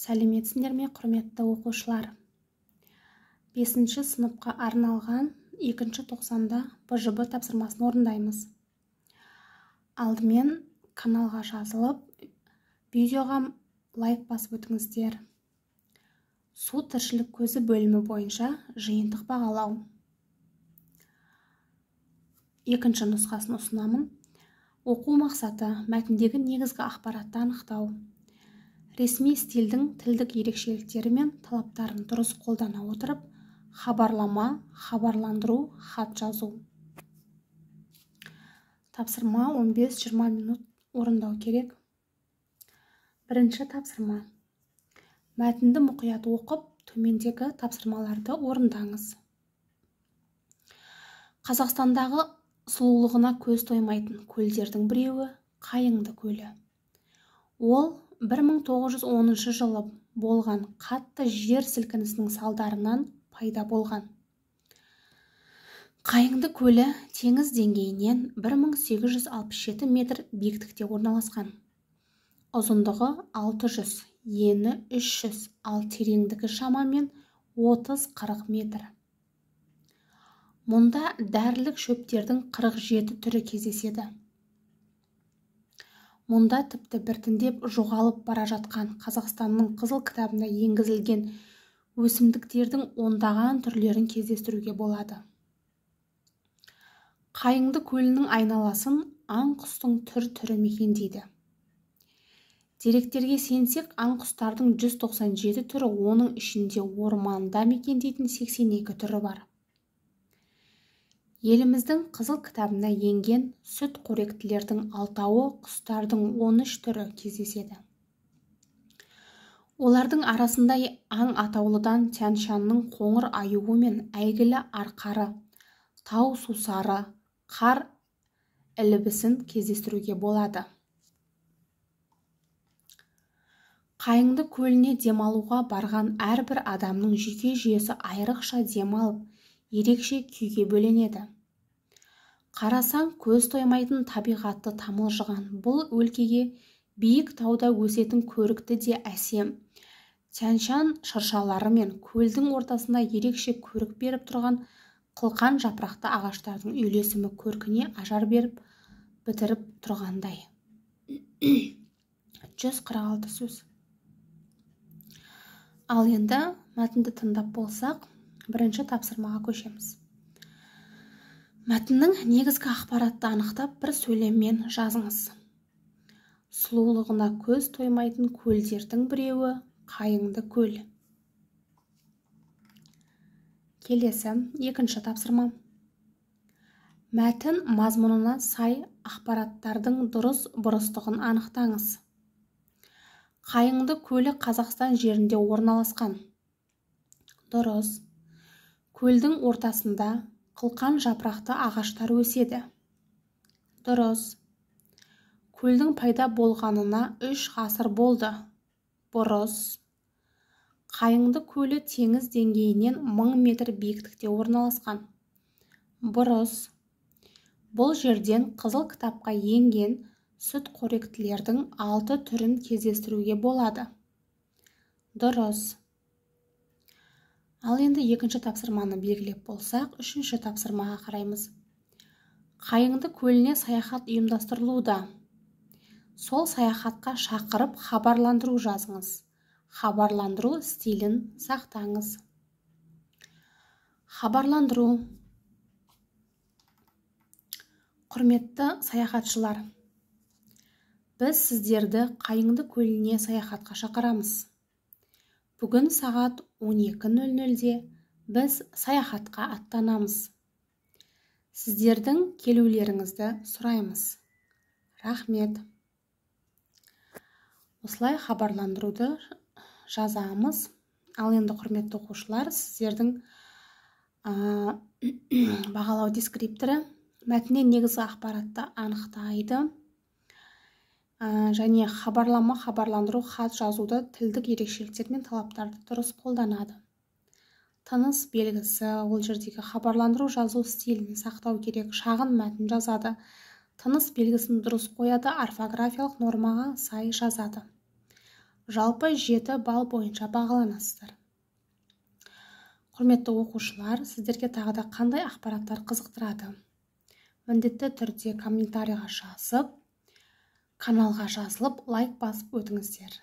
Сәлеметсіңдер ме, құрметті оқушылар? 5-ші сыныпқа арналған 2-ші тоқсанда БЖБ тапсырмасын орындаймыз. Алдымен каналға жазылып, видеоға лайк басып өтіңіздер. Су тіршілік көзі бөлімі бойынша жиынтық бағалау. 2-ші нұсқасын ұсынамын. Оқу мақсаты: мәтіндегі негізгі ақпаратты анықтау. Ресми стильдің тілдік ерекшеліктері мен талаптарын дұрыс қолдана отырып, хабарлама, хабарландыру, хат жазу. Тапсырма 15-20 минут орындау керек. Бірінші тапсырма. Мәтінді мұқият оқып, төмендегі тапсырмаларды орындаңыз. Қазақстандағы сұлулығына көз тоймайтын көлдердің біреуі Қайыңды көлі. Ол 1910 жылы болған қатты жер сілкінісінің салдарынан пайда болған. Қайыңды көлі теңіз деңгейінен 1867 метр биіктікте орналасқан. Ұзындығы 600, ені 300, ал тереңдігі шамамен 30-40 метр. Мұнда дәрілік шөптердің 47 түрі кездеседі. Мұнда тіпті біртіндеп жоғалып бара жатқан Қазақстанның Қызыл кітабына енгізілген өсімдіктердің ондаған түрлерін кездестіруге болады. Қайыңды көлінің айналасын аң-құстың түр-түрі мекендейді. Деректерге сенсек, аң-құстардың 197 түрі, оның ішінде орманда мекендейтін 82 түрі бар. Еліміздің Қызыл кітабына енген сүт қоректілердің 6-ауы, құстардың 13 түрі кездеседі. Олардың арасында аң атаулыдан Тянь-Шаньның қоңыр аюы мен әйгілі арқары, тау сусары, қар ілбісін кездестіруге болады. Қайыңды көліне демалуға барған әрбір адамның жүйке жүйесі айрықша демалып, ерекше күйге бөленеді. Қарасаң, көз тоймайтын табиғатты тамылжыған бұл өлкеге биік тауда өсетін көрікті де әсем Тянь-Шань шыршалары мен көлдің ортасында ерекше көрік беріп тұрған қылқан жапырақты ағаштардың үйлесімі көркіне ажар беріп бітіріп тұрғандай. 146 сөз. Ал енді мәтінді тыңдап болсақ, бірінші тапсырмаға көшеміз. Мәтіннің негізгі ақпаратты анықтап, бір сөйлеммен жазыңыз. Сұлулығына көз тоймайтын көлдердің біреуі Қайыңды көл. Келесі екінші тапсырма. Мәтін мазмұнына сай ақпараттардың дұрыс бұрыстығын анықтаңыз. Қайыңды көлі Қазақстан жерінде орналасқан. Дұрыс. Көлдің ортасында қылқан жапырақты ағаштар өседі. Дұрыс. Көлдің пайда болғанына 3 ғасыр болды. Бұрыс. Қайыңды көлі теңіз деңгейінен 1000 метр биіктікте орналасқан. Бұрыс. Бұл жерден Қызыл кітапқа енген сүт қоректілердің 6 түрін кездестіруге болады. Дұрыс. Ал енді екінші тапсырманы белгілеп болсақ, үшінші тапсырмаға қараймыз. Қайыңды көліне саяхат ұйымдастырылуда. Сол саяхатқа шақырып хабарландыру жазыңыз. Хабарландыру стилін сақтаңыз. Хабарландыру. Құрметті саяхатшылар, біз сіздерді Қайыңды көліне саяхатқа шақырамыз. Бүгін сағат 12:00-де біз саяхатқа аттанамыз. Сіздердің келулеріңізді сұраймыз. Рахмет. Осылай хабарландыруды жазамыз. Ал енді, құрметті оқушылар, сіздердің бағалау дескрипторы мәтіннен негізгі ақпаратты анықтайды және хабарлама, хабарландыру, хат жазуды тілдік ерекшеліктер мен талаптарды дұрыс қолданады. Тыныс белгісі, ол жердегі хабарландыру жазу стилін сақтау керек, шағын мәтін жазады, тыныс белгісін дұрыс қояды, орфографиялық нормаға сай жазады. Жалпы 7 балл бойынша бағаланасыздар. Құрметті оқушылар, сіздерге тағы да қандай ақпараттар қызықтырады? Міндетті түрде комментарийға жазып, каналға жазылып, лайк басып өтіңіздер.